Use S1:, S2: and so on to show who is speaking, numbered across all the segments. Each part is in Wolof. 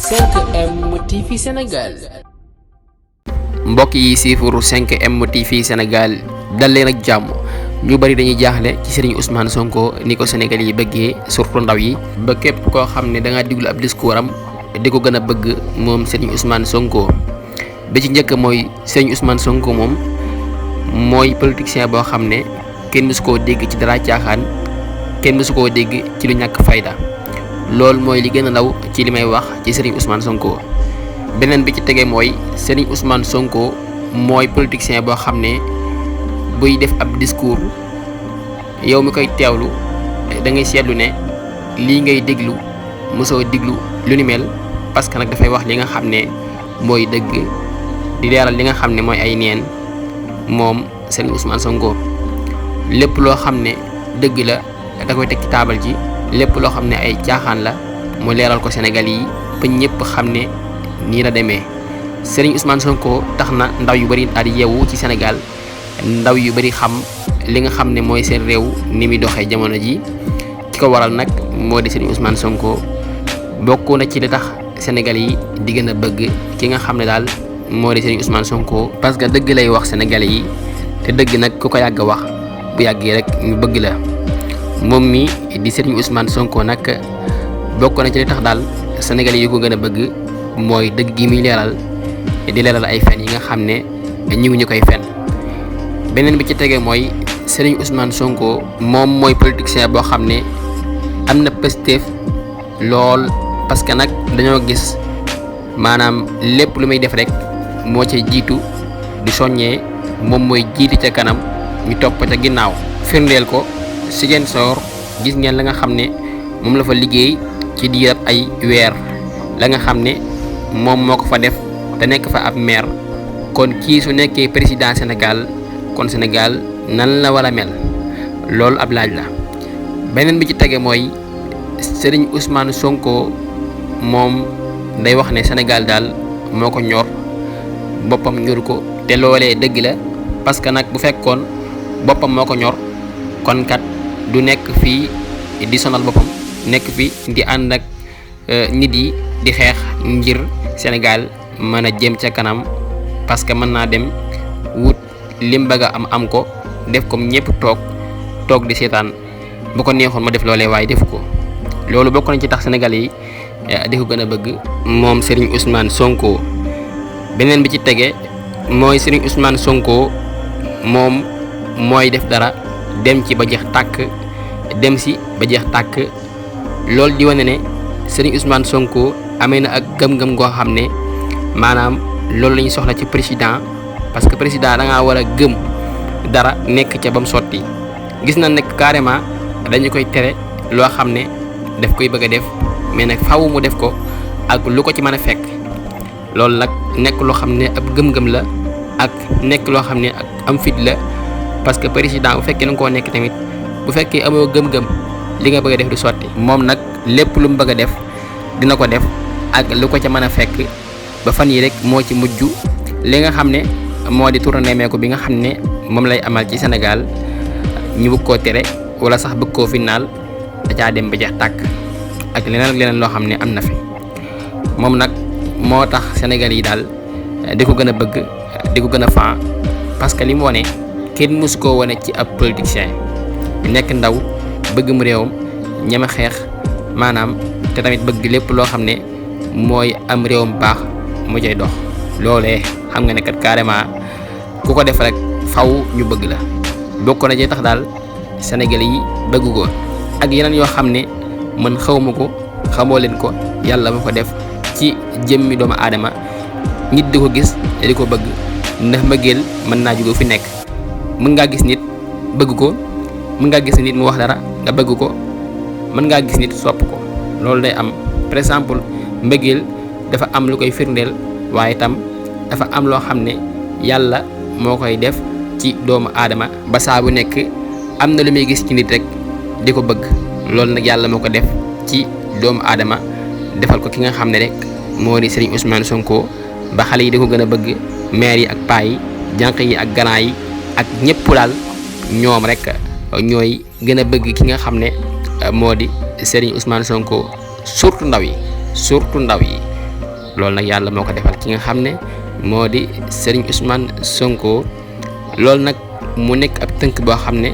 S1: 5M TV Sénégal.
S2: mbokk yi siifuru 5M TV Sénégal dal leen ak jàmm. ñu bari dañuy jaaxle ci Serigne Ousmane Sonko ni ko Sénégal yi bëggee surtout ndaw yi ba képp koo xam ne da ngaa diglu ab discours am di ko gën a bëgg moom Serigne Ousmane Sonko. bi ci njëkk mooy Serigne Ousmane Sonko moom mooy politicien boo xam ne kenn mësu koo dégg ci dara caaxaan kenn mësu koo dégg ci lu ñàkk fayda loolu mooy li gën a ndaw ci li may wax ci Serigne Ousmane Sonko. beneen bi ci tege mooy Serigne Ousmane Sonko mooy politicien boo xam ne buy def ab discours yow mi koy teewlu da ngay seetlu ne lii ngay déglu mosoo diglu lu ni mel parce que nag dafay wax li nga xam ne mooy dëgg di leeral li nga xam ne mooy ay neen moom Serigne Ousmane Sonko. lépp loo xam ne dëgg la da koy teg ci taabal ji lépp loo xam ne ay caaxaan la mu leeral ko Sénégal yi ba ñëpp xam ne nii la demee. Serigne Ousmane Sonko tax na ndaw yu bari daal di yeewu ci Sénégal ndaw yu bari xam li nga xam ne mooy seen réew ni muy doxee jamono ji ki ko waral nag moo di Serigne Ousmane Sonko bokk na ci li tax Sénégal yi di gën a bëgg ki nga xam ne daal moo di Serigne Ousmane Sonko parce que dëgg lay wax Sénégalais yi te dëgg nag ku ko yàgg a wax bu yàggee rek ñu bëgg la. moom mi di Serigne Ousmane Sonko nag bokk na ci li tax daal Sénégalais yi ko gën a bëgg mooy dëgg gi muy leeral di leeral ay fen yi nga xam ne ñu ngi ñu koy fen. beneen bi ci tege mooy Serigne Ousmane Sonko moom mooy politicien boo xam ne am na pësteef lool parce que nag dañoo gis maanaam lépp lu muy def rek moo ca jiitu di soññee moom mooy jiiti ca kanam ñu topp ca ginnaaw. firndeel ko Ziguinchor gis ngeen la nga xam ne moom la fa liggéey ci diirab ay weer la nga xam ne moom moo ko fa def te nekk fa ab maire kon kii su nekkee président Sénégal kon Sénégal nan la war a mel loolu ab laaj la. beneen bi ci tege mooy Serigne Ousmane Sonko moom day wax ne Sénégal daal moo ko ñor boppam ñor ko te loolee dëgg la parce que nag bu fekkoon boppam moo ko ñor kon kat du nekk fii di sonal boppam nekk fi di ànd ak nit yi di xeex ngir Sénégal mën a jëm ca kanam parce que mën naa dem wut lim bëgg a am ko def comme ñëpp toog di seetaan bu ko neexoon ma def loolee waaye def ko. loolu bokk nañ ci tax Sénégalais yi di ko gën a bëgg moom Serigne Ousmane Sonko. beneen bi ci tege mooy Serigne Ousmane Sonko moom mooy def dara dem ci ba jeex tàkk dem si ba jeex tàkk loolu di wane ne Serigne Ousmane Sonko amee na ak gëm-gëm goo xam ne maanaam loolu la ñu soxla ci président parce que président da ngaa war a gëm dara nekk ca ba mu sotti. gis na nekk carrément dañu koy tere loo xam ne daf koy bëgg a def mais nag faaw mu def ko ak lu ko ci mën a fekk loolu nag nekk loo xam ne ab gëm-gëm la ak nekk loo xam ne ak am fit la parce que président bu fekkee na nga koo nekk tamit bu fekkee amoo gëm-gëm li nga bëgg a def du sotti. moom nag lépp lu mu bëgg a def dina ko def ak lu ko ca mën a fekk ba fan yi rek moo ci mujj li nga xam ne moo di tournée meeku bi nga xam ne moom lay amal ci Sénégal ñu bëgg koo tere wala sax bëgg koo final da caa dem ba jeex tàkk ak leneen loo xam ne am na fi. moom nag moo tax Sénégal yi daal di ko gën a bëgg di ko gën a fan parce que li mu wane kenn mësu koo wane ci ab politicien nekk ndaw bëgg mu réewam ñeme xeex maanaam te tamit bëgg lépp loo xam ne mooy am réewam baax mu cay dox. loolee xam nga ne kat carrément ku ko def rek faw ñu bëgg la bokk na ci tax daal Sénégalais yi bëgg ko ak yeneen yoo xam ne man xawma ko xamoo leen ko yàlla ma ko def ci jëmmi doomu aadama nit di ko gis di ko bëgg ndax mbëggeel mën naa jóge fi nekk. mën ngaa gis nit bëgg ko mën ngaa gis nit mu wax dara nga bëgg ko mën ngaa gis nit sopp ko loolu day am. par exemple mbëggeel dafa am lu koy firndeel waaye itam dafa am loo xam ne yàlla moo koy def ci doomu aadama ba saa bu nekk am na lu muy gis ci nit rek di ko bëgg loolu nag yàlla moo ko def ci doomu aadama defal ko ki nga xam ne rek moo di Serigne Ousmane Sonko ba xale yi di ko gën a bëgg maire yi ak paa yi jànq yi ak grand yi ak ñëpp daal ñoom rek ñooy gën a bëgg ki nga xam ne moo di Serigne Ousmane Sonko surtout ndaw yi loolu nag yàlla moo ko defal ki nga xam ne moo di Serigne Ousmane Sonko. loolu nag mu nekk ab tënk boo xam ne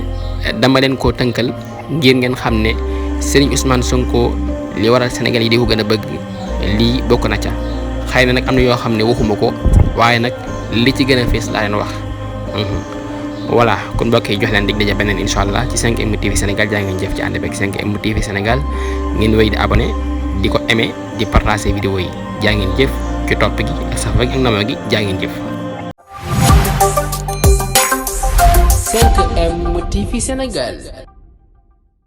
S2: dama leen koo tënkal ngir ngeen xam ne Serigne Ousmane Sonko li waral Sénégal yi di ko gën a bëgg lii bokk na ca. xëy na nag am na yoo xam ne waxuma ko waaye nag li ci gën a fees laa leen wax. voilà kon mbokk yi jox leen dig daje beneen incha allah ci 5M TV Sénégal jaa ngeen jëf ci ànd beeg 5M TV Sénégal ngeen wéy di abonné di ko aimé di partager vidéo yi jaa ngeen jëf ci topp gi ak safa gi ak nama gi jaa ngeen jëf.
S1: 5M TV Sénégal.